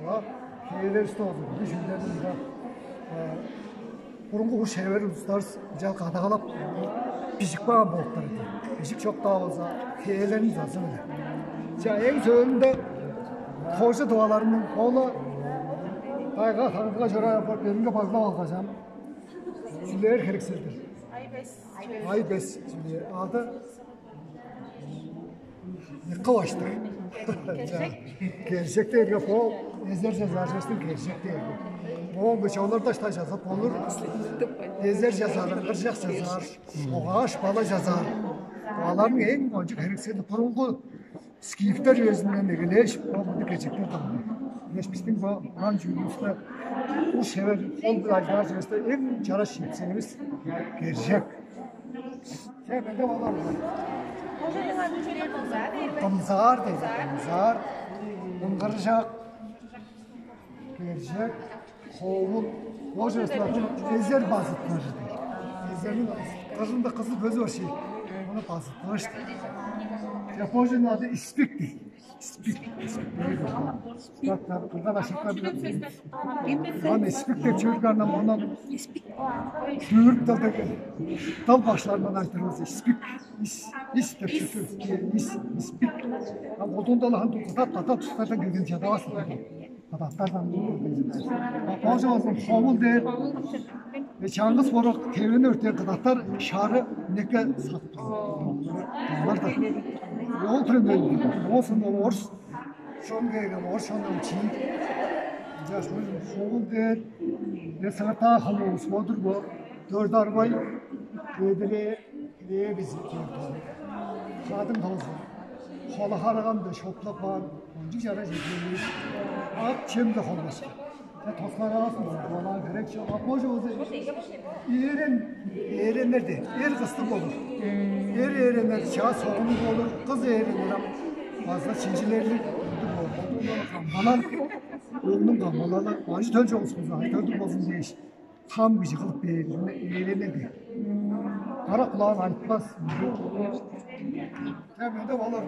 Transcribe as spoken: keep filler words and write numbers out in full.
Хээлеривисте болза, бүгү чүүлдерни мында бурунгу уш хевер улустарывыс ынчаар кадагалап бижип каан болуптар эди. Бижик чок-даа болза, хээлерин зазы-биле. Чаа, эң сөөлүнде хожу тываларының холу тайга таңдыга чораан апарып, беринге баглап алгаш ам, чүлээр херекселдер. Ай бес чүлээр ады. Кылаштык. Кержек дээрге бо эзер чазааржастың кержек дээрге. Оон бычоолар даштай чазап болур. Эзер чазаар, кыржак чазаар, огааш бала чазаар. Аларның эң кончуг херексели бурунгу скифтер үезинден эгелээш, бо мындыг кержектер дамды. Эш бистиң бо уран чүүлүбүзде ус шевер ол бир ажгаар чыгышта эң чараш чипсенивис кержек. Чемеде болар. Кымзаар дейди, кымзаар. Ыңгыржак. Кержек, ховул, ожеслар эзер базыттырыштыр. Эзерниң кызында кызыл көзү бар шей. Ону базыттырыштыр. Японияның ады испик дейди. Испик. Испик. Кырган ашыктар. Аны испик деп чөөргө анан онан дүүрүп далдык. Дал башларынан айтырыбыз испик. Ис, ис деп чөөргө. Ис, испик. А кудундал хан катап катап тускайдан келген чадавас. Кыдаттардан. Ожа болзун ховул дээр. Чаңгыс борок тевени өртээр кыдаттар шары неке сатып. Алар да. Ол түрүндө. Оосун орус. Шон кээген оршондан чиик. Жашмын шугул дээр, де сыртаа хылуус бодур бо, дөрт арбай, эдире, бизик кирип калды. Хадым хылзы. Хола харагамда шоплап баан, ончук чара жетмейбиз. Ак чемде холбашкан. Тосхараазын болаа херек чок. А боже болза, ээрен, ээреннерде эр кыстыг болур. Эр ээреннер чаа соонуг болур, кыз ээреннер ам база шинчилерлиг ындыг болур. Камгалан, өңнүң камгалалы ажы төл чогуспуза, ажы төлдүг болзун дээш, хам кижи кылып бээрине ээреннерде. Кара кулаан айтпас. Тем эде болар.